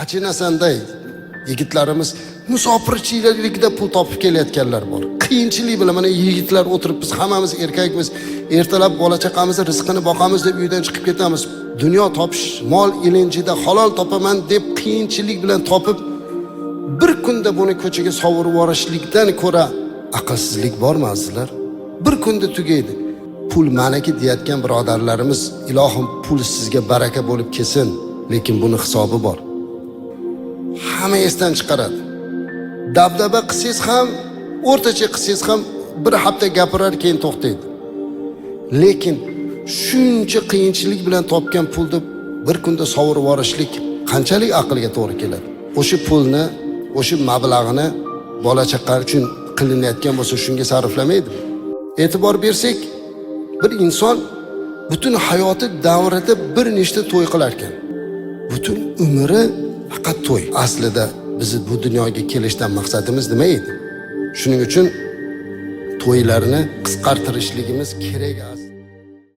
Achinasanda yigitlarimiz musofirchilikda pul topib kelayotganlar bor. Qiyinchilik bilan mana yigitlar o'tiribmiz, hammamiz erkakmiz. Ertalab bola chaqamizni rizqini boqamiz deb uydan chiqib ketamiz. Dunyo topish, mol ilinjida halol topaman deb qiyinchilik bilan topib, bir kunda buni ko'chaga sovurib yuborishlikdan ko'ra aqlsizlik bormi, azizlar? Bir kunda tugaydi. Pul maniki deyotgan birodarlarimiz, ilohim pul sizga baraka bo'lib kelsin, lekin buni hisobi bor. Hamma esdan chiqaradi. Dabdaba qilsangiz ham, o'rtacha qilsangiz ham bir hafta gapirar, keyin to'xtaydi. Lekin shuncha qiyinchilik bilan topgan pulni bir kunda sovurib yuborishlik qanchalik aqlga to'g'ri keladi? O'sha pulni, o'sha mablag'ini bola chaqa uchun qilinayotgan bo'lsa, shunga sarflamaydimi? E'tibor bersak, bir inson butun hayoti davrida bir nechta to'y qilar ekan. Butun umri faqat to'y. Aslida bizni bu dunyoga kelishdan maqsadimiz nima edi? Shuning uchun to'ylarni qisqartirishligimiz kerak.